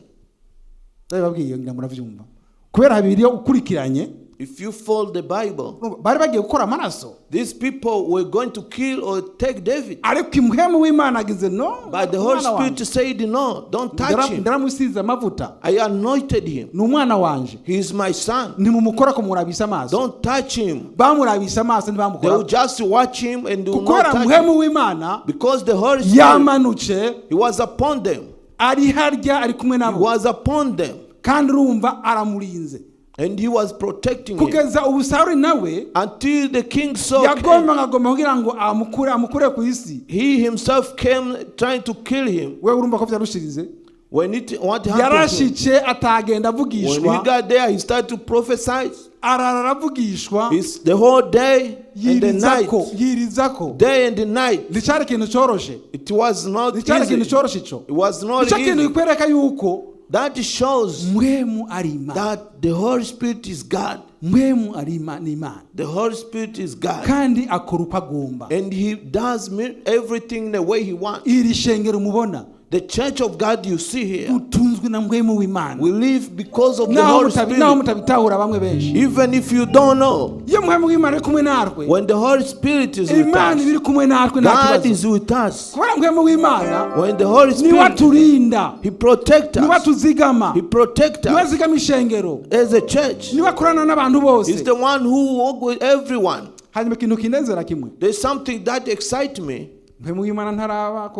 Ndabibabwiye, ngira murabyumva, kubera Bibiliya ukurikiranye. If you follow the Bible, Bari bagiye gukora amaraso. These people were going to kill or take David. Ariko impwemu w'Imana agize no. But the Holy Umwana wanje. Spirit said, "No, don't touch him. Ndaramusize amavuta. I anointed him. Ni umwana wanje. He is my son. Ntimumukora kumurabisha amaso. Don't touch him." Bamurabisha amaso, They ntibamukora. will just watch him and they will Kubera not touch Mpwemu him. w'Imana Because the Holy Spirit, yamanutse. he was upon them. Ari harya, ari kumwe He nabo. was upon them. Kandi urumva aramurinze. And he was protecting him. Kugeza ubu Sawuli nawe Until the king Saul came, yagomba agomba kugira ngo amukure ku isi. He himself came trying to kill him. We urumva ko byarushirize. When it what happened to him? Yarashitse atagenda When he avugishwa. Got there, he started to prophesy. Arara aravugishwa. It's the whole day and the night. Yirizako, yirizako. Day and the night. Nticyari ikintu cyoroshe. It was not Nticyari ikintu easy. cyoroshe ico. It was not Nicyo kintu easy. kikwereka yuko That shows Mpwemu ari Imana. that the Holy Spirit is God. Mpwemu ari ni Imana. The Holy Spirit is God. Kandi akora uko agomba. And He does everything the way He wants. Iri shengero mubona, The church of God you see here, dutunzwe na Mpwemu w'Imana. we live because of the Naho Holy naho Spirit. mutabitahura bamwe benshi, Even if you don't know, iyo Mpwemu w'Imana ari kumwe natwe, when the Holy Spirit is with Imana us, iba iri kumwe natwe, nta God kibazo. is with us. Kubera Mpwemu w'Imana When the Holy niwe Spirit, aturinda, He protects niwe us. atuzigama, He protects niwe us azigama ishengero, as a church. niwe akorana n'abantu He's bose. the one who walk with everyone. Hanyuma ikintu kinezera kimwe, There's something that excites me. Mpwemu w'Imana ntaraba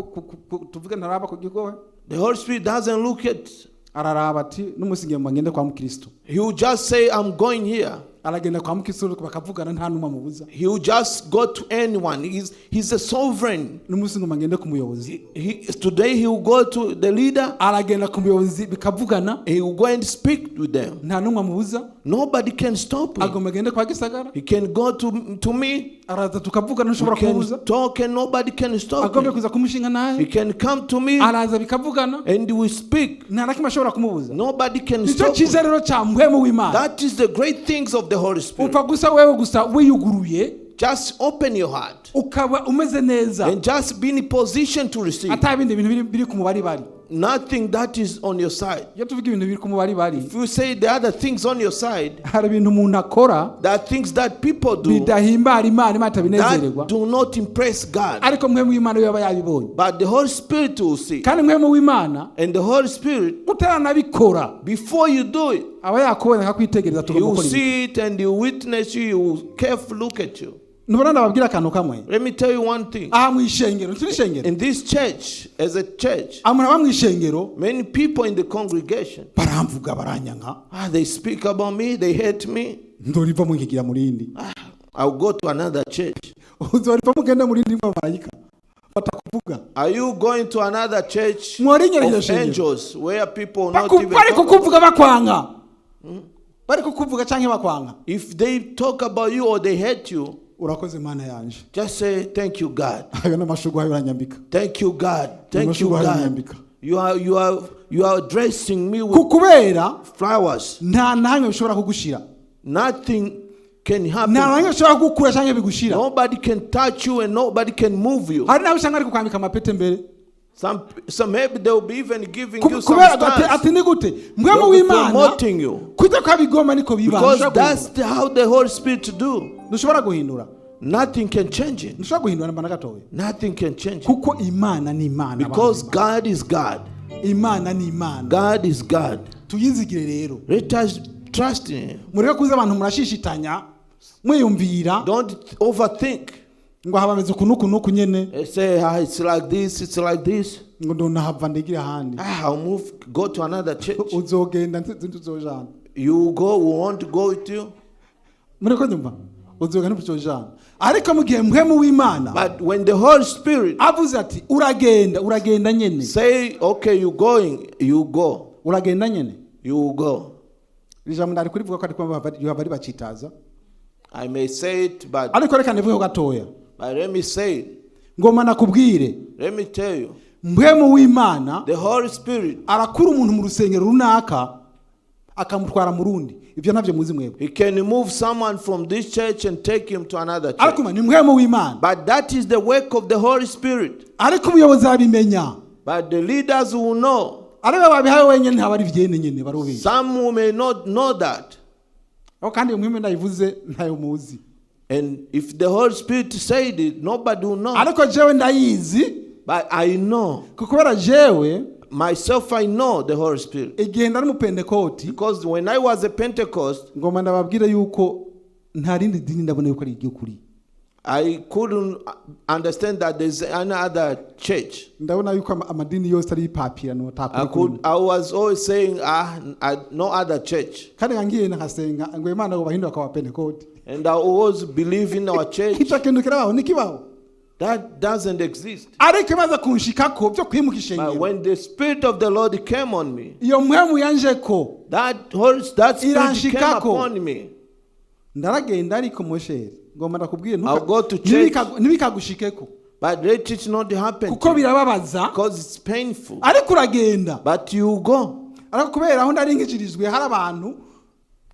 tuvuge ntaraba ku gigohe. The Holy Spirit doesn't look at. Araraba ati n'umunsi ngiye ngende kwa mukristo. He will just say, "I'm going here." Aragenda kwa mukristo bakavugana, nta n'umwe amubuza. He will just go to anyone. He's a sovereign. N'umunsi ngo ngende ku muyobozi. Today he will go to the leader. Aragenda ku muyobozi bikavugana. He will go and speak with them. Nta n'umwe amubuza. Nobody can stop him. Agomba agende kwa Gisagara. He can go to me. Araza tukavugana, We ntushobora kumubuza. can talk and nobody can stop Agomba him. kuza kumushinga He naye, can come to me araza bikavugana, and we speak. nta na kimwe ashobora kumubuza. Nobody can Nicyo stop him. cyiza rero cya Mpwemu w'Imana. That is the great things of the Holy Spirit. Upfa gusa wewe gusa wiyuguruye, Just open your heart ukaba umeze neza, and just be in position to receive. ata bindi bintu biri ku mubari bari. Nothing that is on your side. Iyo tuvuga ibintu biri ku mubari bari, If you say the other things on your side, hari ibintu umuntu akora there are things that people do bidahimbara Imana, Imana itabinezererwa. that do not impress God. Ariko Mpwemu w'Imana we aba yabibonye. But the Holy Spirit will see. Kandi Mpwemu w'Imana, And the Holy Spirit, utaranabikora, before you do it, aba yakubonye akakwitegereza, he tugomba will gukora ibi. see it and he will witness you, he will carefully look at you. Ntubona ndababwira akantu kamwe. Let me tell you one thing. Aha mu ishengero, ntiri ishengero, In this church, as a church, abantu baba mu ishengero many people in the congregation, baramvuga, baranyanka. They speak about me, they hate me. Ndorivamo nkigira mu rindi. I'll go to another church. Uzorivamo ugende mu rindi marayika batakuvuga. Are you going to another church Mwarinyere iryo of shengero. angels where people not even Bari talk about- kukuvuga bakwanga, bari kukuvuga cyangwa bakwanga, If they talk about you or they hate you, urakoze Mana yanje. just say, "Thank you, God." Ayo n'amashurwe ayo uranyambika. Thank you, God. Thank you, Amashurwe God. aranyambika. You are dressing me with Kukubera flowers. nta namwe bishobora kugushira. Nothing can Nta happen. namwe bishobora kugukura cyangwa bigushira. Nobody can touch you and nobody can move you. Hari n'abo usanga ari kukwambika amapete mbere. Some maybe they will be even giving you some Kubera ati, stars. ati ni gute Mpwemu They'll be w'Imana promoting you. kujya kwabigomba niko biba. Because Ntushobora that's guhindura. how the Holy Spirit do. Ntushobora guhindura. Nothing can change it. Ntushobora guhindura namba na gatoya. Nothing can change it. Kuko Imana ni Imana, Because abantu. God is God. Imana ni Imana. God is God. Tuyizigire rero. Let us trust in Him. Mureke kuza abantu murashishitanya mwiyumvira Don't overthink. ngo aha bameze uku n'uku n'uku nyene, They say, "It's like this, it's like this. ngo ndonahava ndigire ahandi. I'll move, go to another church." Uzogenda ntuzojana. You go, we want to go with you. Mureko nyumva, uzogenda ntuzojana, ariko mu gihe Mpwemu w'Imana But when the Holy Spirit avuze ati uragenda, uragenda nyene. say, "Okay, you're going," you go. Uragenda nyene. You will go. Iri jambo ndari kurivuga ko ariko yohava ribacitaza. I may say it, but, Ariko reka ndivugeho gatoya. but let me say it. Ngoma nakubwire, Let me tell you. Mpwemu w'Imana The Holy Spirit, arakura umuntu mu rusengero runaka akamutwara mu rundi. Ibyo ntabyo muzi mwebwe. He can move someone from this church and take him to another church. Ariko ni Mpwemu w'Imana. But that is the work of the Holy Spirit. Ariko umuyobozi arabimenya. But the leaders will know. Aribo babihawe wenyine ntaba ari ibyene nyine barubizi. Some who may not know that. Aho kandi iyo Mpwemu ndayivuze ntayo muzi. And if the Holy Spirit said it, nobody will know. Ariko jewe ndayizi. But I know. Kubera jewe Myself, I know the Holy Spirit. igihe ndari mu Pentekoti, Because when I was a Pentecost, ngoma ndababwire yuko nta rindi dini ndabona yuko ari iry'ukuri. I couldn't understand that there's another church. Ndabona yuko amadini yose ari ipapirano I could. I was always saying, no other church. Kandi ngiye nkasenga ngo Imana ngo bahindure akaba Pentekoti. And I always believe in our church. Icyo kintu kirabaho ntikibaho. That doesn't exist. Ariko imaze kunshikako byo kwimuka But ishengero, when the Spirit of the Lord came on me, iyo Mpwemu yanjeko, that Spirit came Iranshikako. upon me. Ndaragenda ariko mosheri ngomba ndakubwiye I'll go to church. ntibikagushikeko. But let it not happen Kuko to you, birababaza. because it's painful. Ariko uragenda. But you go. Ariko kubera aho nari nkikirijwe hari abantu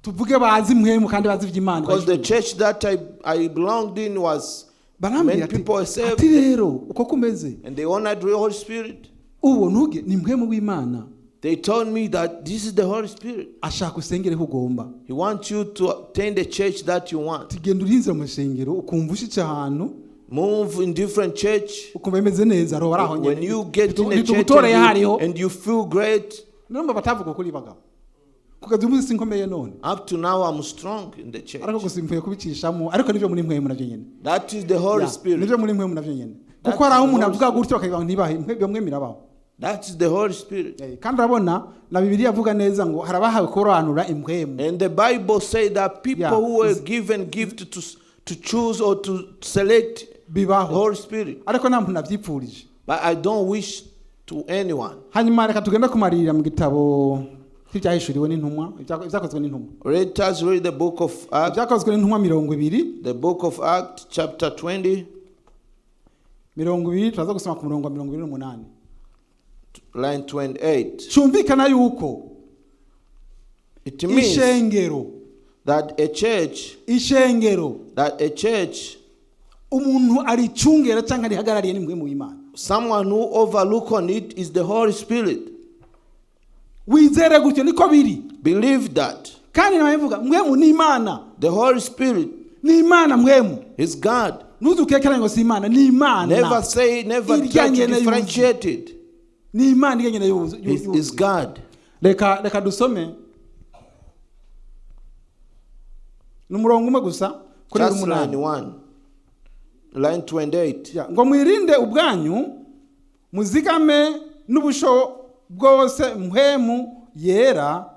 Tuvuge bazi mpwemu kandi bazi iby'Imana. Because the church that I belonged in was Barambwira many ati people were saved ati rero uko kumeze and they honored the Holy Spirit. Uwo ntuge ni mpwemu w'Imana. They told me that this is the Holy Spirit. Ashaka usengereho ugomba. He wants you to attend the church that you want. Tugenda urinzira mu rusengero ukumva ushitse ahantu Move in different church. Ukumva bimeze neza aho bari aho. When you get in a church Ntitugutoreye hariho. and you feel great, Numva batavuga kuri bagabo kugeza umunsi sinkomeye none. Up to now I'm strong in the church. Ariko gusa mvuye kubicishamo ariko nivyo muri mpwemu navyo nyene. That is the Holy Ya, Spirit. nivyo muri mpwemu navyo nyene That kuko hari aho is the umuntu Holy avuga gutyo bakagira ngo ntibahe bamwe mirabaho. That is the Holy Spirit. Kandi urabona na Bibiliya avuga neza ngo hari abahawe kurobanura impwemu. And the Bible say that people who were given gift to choose or to select the Bibaho. Holy Spirit. Ariko nta muntu nabyipfurije. But I don't wish to anyone. Hanyuma reka tugende kumarira mu gitabo cy'ibyahishuriwe n'intumwa ibyakozwe n'intumwa. Let us read the book of Acts, Ibyakozwe n'intumwa 20. the book of Acts, chapter 20, 20 turaza gusoma ku murongo wa 28. Line 28. Cyumvikana yuko It means ishengero that a church, ishengero that a church, umuntu aricungera cyangwa arihagarariye ni mpwemu w'Imana. Someone who overlook on it is the Holy Spirit. Wizere gutyo niko biri. Believe that. Kandi nawe mvuga mpwemu ni Imana. The Holy Spirit Ni Imana mpwemu. Is God. Ntuzukekeranye ngo si Imana ni Imana. Never say, never Irya try to nyene yuzuye. differentiate it. Ni Imana irya nyene Is yuzuye. God. Reka dusome ni umurongo umwe gusa kuri Just line 8. 1. Line 28. Ya, ngo mwirinde ubwanyu muzigame n'ubusho bwose mpwemu yera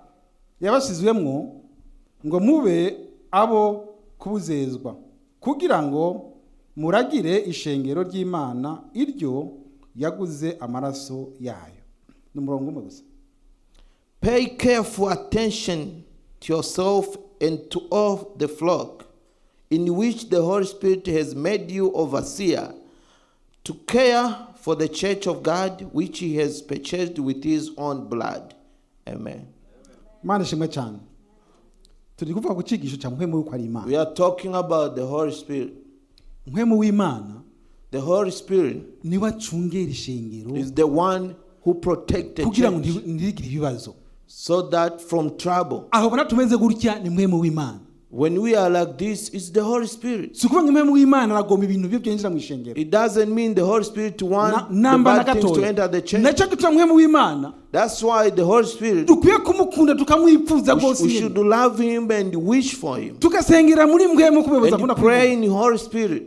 yabashizwemwo ngo mube abo kubuzezwa kugira ngo muragire ishengero ry'Imana iryo yaguze amaraso yayo. Ni umurongo umwe gusa. Pay careful attention to yourself and to all the flock, in which the Holy Spirit has made you overseer, to care for the church of God, which he has purchased with his own blood. Amen. Imana ishimwe cyane. Turi kuvuga ku cyigisho cya mpwemu w'uko ari Imana. We are talking about the Holy Spirit. Mpwemu w'Imana The Holy Spirit niwe acungera ishengero is the one who protects the kugira ngo church ntirigire ibibazo. So that from trouble. Aho ubona tumeze gutya ni mpwemu w'Imana. When we are like this, it's the Holy Spirit. Si ukuvuga ngo impwemu w'Imana aragomba ibintu byo byinjira mu ishengero. It doesn't mean the Holy Spirit want the Namba na bad things to gatoya. enter the church. Nacyo gituma mpwemu w'Imana That's why the Holy Spirit, dukwiye kumukunda tukamwipfuza rwose we nyine. should love him and wish for him. Tugasengera muri mpwemu kubibuza And akunda pray kubivuga. in the Holy Spirit.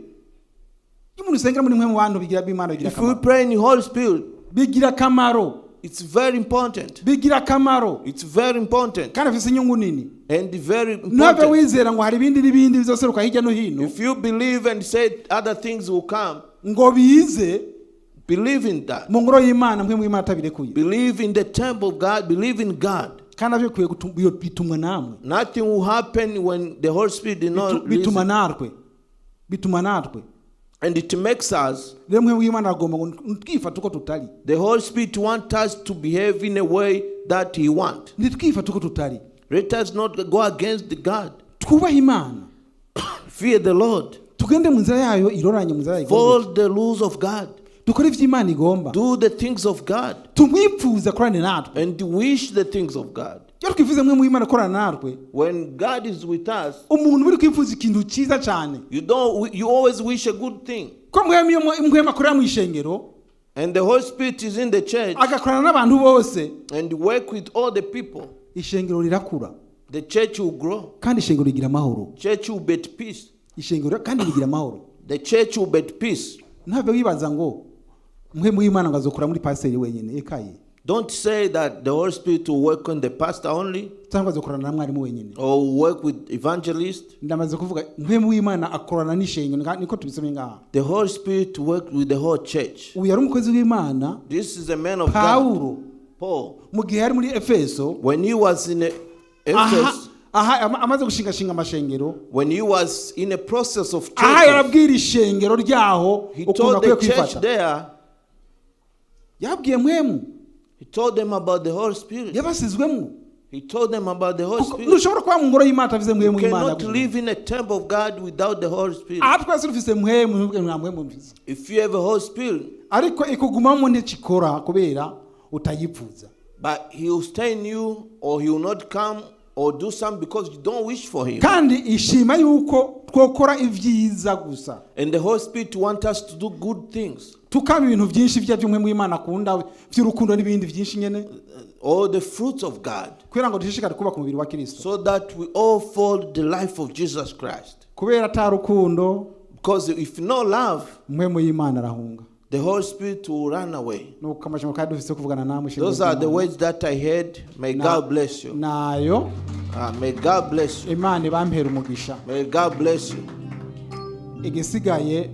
Iyo umuntu usengera muri mpwemu bantu bigira b'Imana bigira If we akamaro. pray in the Holy Spirit, Bigira akamaro. It's very important. Bigira akamaro. It's very important. Kandi bifite inyungu nini. And very Ntabwo important. wizera ngo hari ibindi n'ibindi bizoseruka hirya no hino If you believe and say other things will come, ngo bize believe in that. mu ngoro y'Imana mpwemu w'Imana atabirekuye. Believe in the temple of God. Believe in God. Kandi nabyo bikwiye bitumwa namwe. Nothing will happen when the Holy Spirit did not release Bituma it. natwe bituma natwe. And it makes us, Rero mpwemu w'Imana agomba ngo ntitwifate uko tutari. The Holy Spirit wants us to behave in a way that He wants. Ntitwifate uko tutari. Let us not go against the God. Twubahe Imana. Fear the Lord. Tugende mu nzira yayo iroranye mu nzira yayo igomba. Follow the rules of God. Dukore ibyo Imana igomba. Do the things of God. Tumwipfuze akorane natwe. And wish the things of God. Iyo twifuze mpwemu w'Imana akorana natwe When God is with us, umuntu uri kwifuza ikintu cyiza cyane. You don't you always wish a good thing. Ko mpwemu iyo mpwemu akorera mu ishengero And the Holy Spirit is in the church agakorana n'abantu bose and work with all the people. Ishengero rirakura. The church will grow. Kandi ishengero rigira amahoro. Church will be at peace. Ishengero kandi rigira amahoro. The church will be at peace. Ntabwo wibaza ngo mpwemu w'Imana ngo azokora muri pasiteri wenyine ekaye. Don't say that the Holy Spirit will work on the pastor only Cyangwa azokorana na mwarimu wenyine. Or work with evangelist. Ndamaze kuvuga mpwemu w'Imana akorana n'ishengero niko tubisomye ngaha. The Holy Spirit worked with the whole church. Uyu yari umukozi w'Imana. This is a man of God, Pawulo Paul. mu gihe yari muri Efeso When he was in aha Ephesus, aha amaze gushingashinga amashengero when he was in a process of aha churches, yarabwira ishengero ryaho he ukuntu told akwiye the church kwifata. there, Yabwiye mpwemu he told them about the Holy Spirit. yabasizwemo. He told them about the Holy Kuko Spirit. ntushobora kuba mu ngoro y'Imana atavuze You mpwemu y'Imana. cannot live in a temple of God without the Holy Spirit. Aha twese dufise mpwemu, ntuvuge ngo nta mpwemu mfise. If you have a Holy Spirit, Ariko ikugumamo ntikikora kubera utayipfuza. but he will stay in you or he will not come or do something because you don't wish for him. Kandi ishima yuko twokora ibyiza gusa. And the Holy Spirit wants us to do good things, Tukama ibintu byinshi bya by'umwe w'Imana akunda by'urukundo n'ibindi byinshi nyene, all the fruits of God, kugira ngo dushishikare kubaka umubiri wa Kristo. so that we all follow the life of Jesus Christ. Kubera ata rukundo, Because if no love, mpwemu y'Imana arahunga. the Holy Spirit will run away. Nuko amajambo kandi dufise kuvugana namwe ishimwe Those are the ry'Imana. words that I heard. May God bless you. Nayo. May God bless you. Imana ibampera umugisha. May God bless you. Igisigaye